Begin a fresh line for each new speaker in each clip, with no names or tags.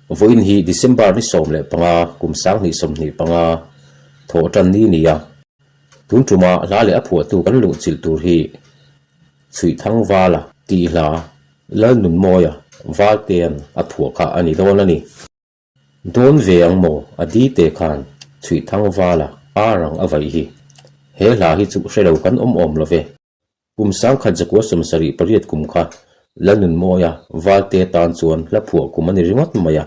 Vawiin hi December ni 15 kum 2025 thawh tan ni nia. Tun tuma hla leh a phuahtu kan luhchilh tur hi Chhuihthangvala tih hla Lalnunmawia Valtea'n a phuah kha a ni dawn a ni. Dawn ve ang maw a di te khan Chhuihthangvala ar ang a vaih hi. He hla hi chu hre lo kan awm awm lo ve. Kum 1978 kum kha Lalnunmawia Valte tan chuan hla phuah kum a ni ringawt mai a.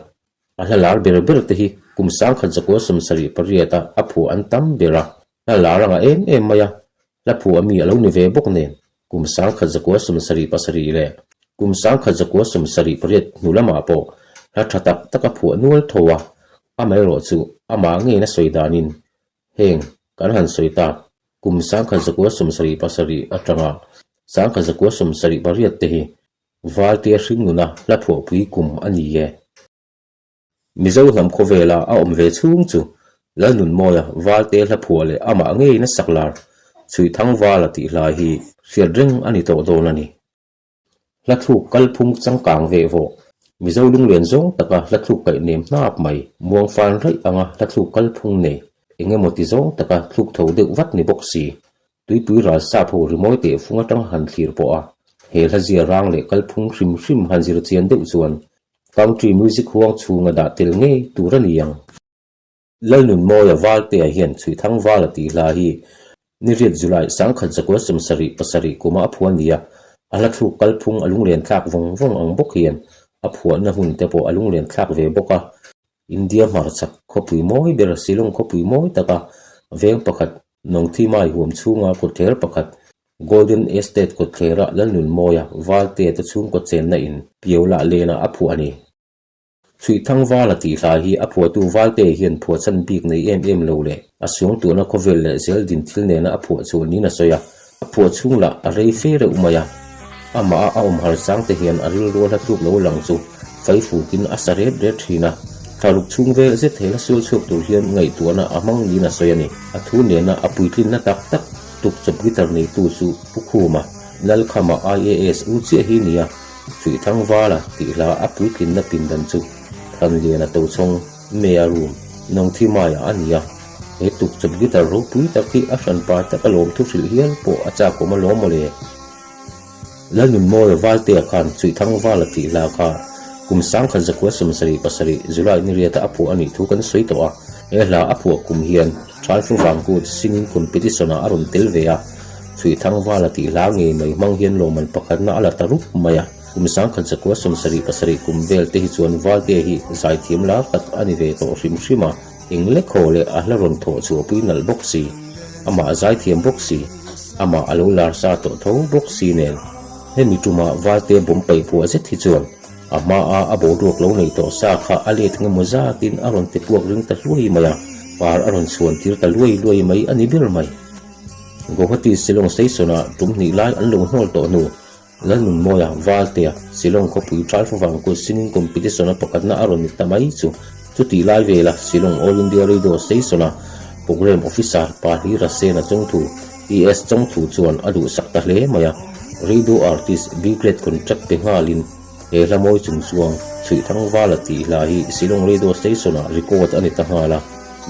A hla lar ber ber te hi kum 1978 a a phuah an tam ber a, hla lar anga em em mai a, hla phuah mi a lo ni ve bawk nen kum 1977 leh kum 1978 hnu lamah pawh hla tha tak tak a phuah nual tho a, amaherawh chu amah ngeina sawi danin Heng kan han sawi tak, kum 1977 atanga 1978 te hi Valtea hringnuna hla phuahpui kum a ni e. Mizo hnam khawvela a awm ve chhung chu Lalnunmawia Valtea hla phuah leh amah ngeiin a sak lar Chhuihthangvala tih hlai hi hriat reng a ni tawh dawn a ni. Hla thluk kalphung changkang veh vawh. Mizo lunglen zawng taka hla thluk kaih nem hnap mai, muang fan raih anga hla thluk kalphung nei, eng emaw ti zawng taka thluk tho deuh vat ni bawk si. Tuipui ral sap ho rimawi teh fung atang han thlir pawh a, he hla zia rang leh kalphung hrim hrim han zir chian deuh chuan country music huang chhunga dah tel ngei tur a ni ang. Lalnunmawia Valtea hian Chhuihthang Vala tih hla hi niriat July 1977 kuma a phuah nia, a hla thluk kalphung a lunglen thlak vawng vawng ang bawk hian a phuahna hmun te pawh a lunglen thlak ve bawk a. India hmarchhak khawpui mawi ber Shillong khawpui mawi taka veng pakhat Nongthimai huam chhunga kawtthler pakhat Golden Estate kawtthlera Lalnunmawia Valtea te chhungkaw chenna in Piaulah lena a phuah a ni. Chhuihthangvala tih hla hi a phuahtu Valte hian phuahchhan bik nei em em lo leh a suangtuahna khawvel leh zel din thil nena a phuah chu niin a sawi a, a phuah chhung lah a rei fe reuh mai a. Amah a a awm har chang te hian a rilru a hla tluk lo lang chu faifukin a sa ret ret thin a. Thlaruk chhung vel zet he hla sual chhuak tur hian ngaihtuahna a hmang niin a sawi a ni. A thu nena a puitlinna tak tak tukchawp guitar neitu chu Pu Khuma, Lalkhama IAS u chiah hi nia. Chhuihthangvala tih hla a puitlinna pindan chu Thanliana Tochhawng, Mea Room, Nongthimaiah a ni a. He tukchawp guitar ropui tak hi a hranpa tak alawm thu hrilh hial pawh a chakawm alawm mawle. Lalnunmawia Valtea khan Chhuihthangvala tih hla kha kum 1977 July niriata a phuah a nih thu kan sawi tawh a. He hla a phuah kum hian Thalfu Vangkut Singing Competition-ah a rawn tel ve a. Chhuihthangvala tih hla ngei mai hmang hian lawmman pakhatna a la ta rup mai a, kum 1977 kum vel te hi chuan Valte hi zaithiam lar tak a ni ve tawh hrim hrim a, eng lek haw leh a hla rawn thawh chhuah pui nalh bawk si, amah a zaithiam bawk si, amah a lo lar sa tawh tho bawk si nen. Hemi tuma Valte bawm paih phuah zet hi chuan a hmaa a boruak lo nei tawh sa kha a let ngemaw zatin a rawn ti puak ring ta hluai mai a, par a rawn chhuan tir ta luai luai mai a ni ber mai. Guwahati Shillong Station-ah tum hnih lai an lo hnawl tawh hnu, Lalnunmawia, Valtea, Shillong khawpui Trial Vangkut Singing Competition-a pakhatna a rawn ni ta mai chu. Chutih lai vela Shillong All India Radio Station-a Programme Officer Pa Hlira Sena Chawngthu, PS Chawngthu chuan a duhsak ta hle mai a, Radio Artist B-Grade contract pe nghalin he hla mawi chung chuang Chhuihthangvala tih hla hi Shillong Radio Station-ah record a ni ta nghal a.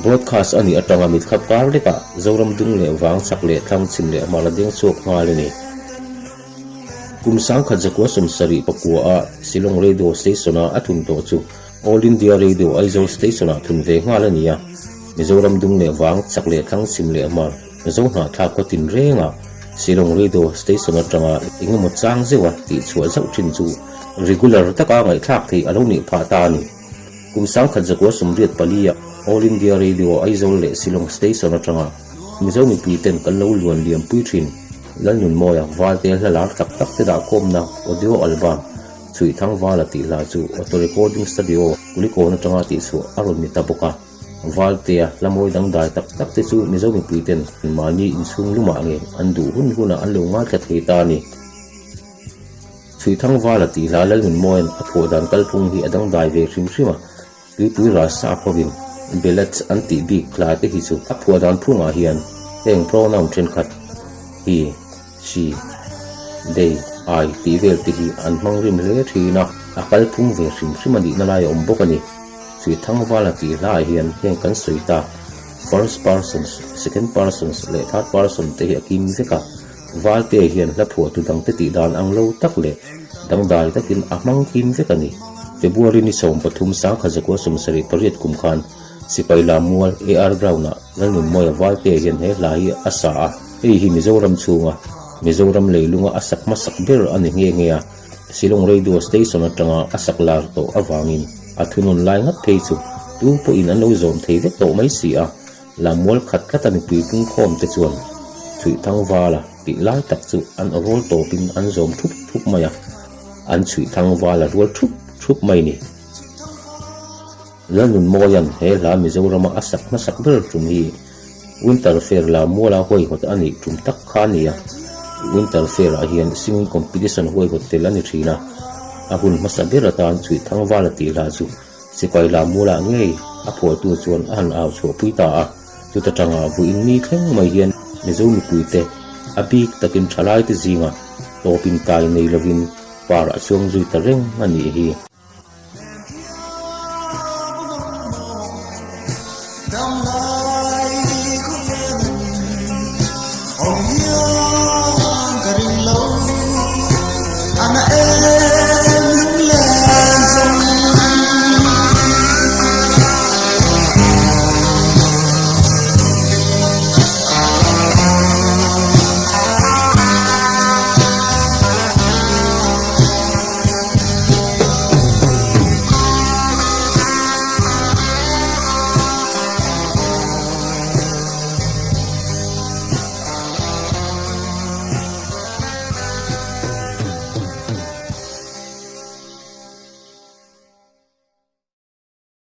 Broadcast a nih atanga mitkhap kar lekah Zoram dung leh vang chak leh thlang chhim leh hmar a deng chhuak nghal a ni. Kum 1979 a Shillong Radio Station-a a thun tawh chu All India Radio Aizawl Station-ah thun ve nghal a ni a. Mizoram dung leh vang chak leh thlang chhim leh hmar Mizo hnahthlak khaw tinrengah Shillong Radio Station atanga engemaw chang zeuha tihchhuah zauh thin chu regular taka ngaihthlak theih a lo nih phah ta a ni. Kum 1984 ah All India Radio Aizawl leh Shillong Station atanga Mizo mipui ten kan lo luan liam pui thin. Lalnunmawia Valte hla lar tak tak te dah khawmna audio album Chhuihthang Vala tih hla chu Auto Recording Studio Kulikawn atanga tihchhuah a rawn ni ta bawk a. Valtea hla mawi dangdai tak tak te chu Mizo mipui ten mahni inchhung lumah nge an duh hun hunah an lo ngaithla thei ta a ni. Chhuihthangvala tih hla Lalnunmawia'n a phuah dan kalphung hi a dangdai ve hrim hrim a, tuipui ral sap hovin ballads an tih bik hla te hi chu a phuah dan phungah hian heng pronoun thenkhat he, she, they, I tih vel te hi an hmang rim hle thin a, a kalphung ve hrim hrim a nihna lai a awm bawk a ni. Chhuihthangvala tih hlaah hian heng kan sawi tak first persons, second persons leh third person te hi a kim vek a. Valte hian hla phuahtu dangte tih dan ang lo tak leh dangdai takin a hmang kim vek a ni. February ni 13 1978 kum khan Sipai Lammual AR Ground-ah Lalnunmawia Valte hian he hla hi a sa a, hei hi Mizoram chhunga Mizoram leilunga a sak hmasak ber a ni nghe nghe a, Shillong Radio Station atanga a sak lar tawh avangin a thunawn lai ngat phei chu tu pawhin an lo zawm thei vek tawh mai si a, Lammual khat tlata mipui pungkhawm te chuan Chhuihthangvala tih lai tak chu an awrawl tawpin an zawm thup thup mai a, an Chhuihthangvala rual thup thup mai ni. Lalnunmawia'n he hla Mizorama a sak hmasak ber tum hi Winter Fair la muala huaihawt a nih tum tak kha a ni a. Winter Fair-ah hian singing competition huaihawt tel a ni thin a, a hun hmasa ber atan Chhuihthangvala tih hla chu Sipai la mualah ngei a phuahtu chuan a han au chhuahpui ta a. Chuta tangah vuiin ni thleng mai hian Mizo mipuite a bik takin thalaite zingah tawpin tai nei lovin par a chuang zui ta reng a nih hi.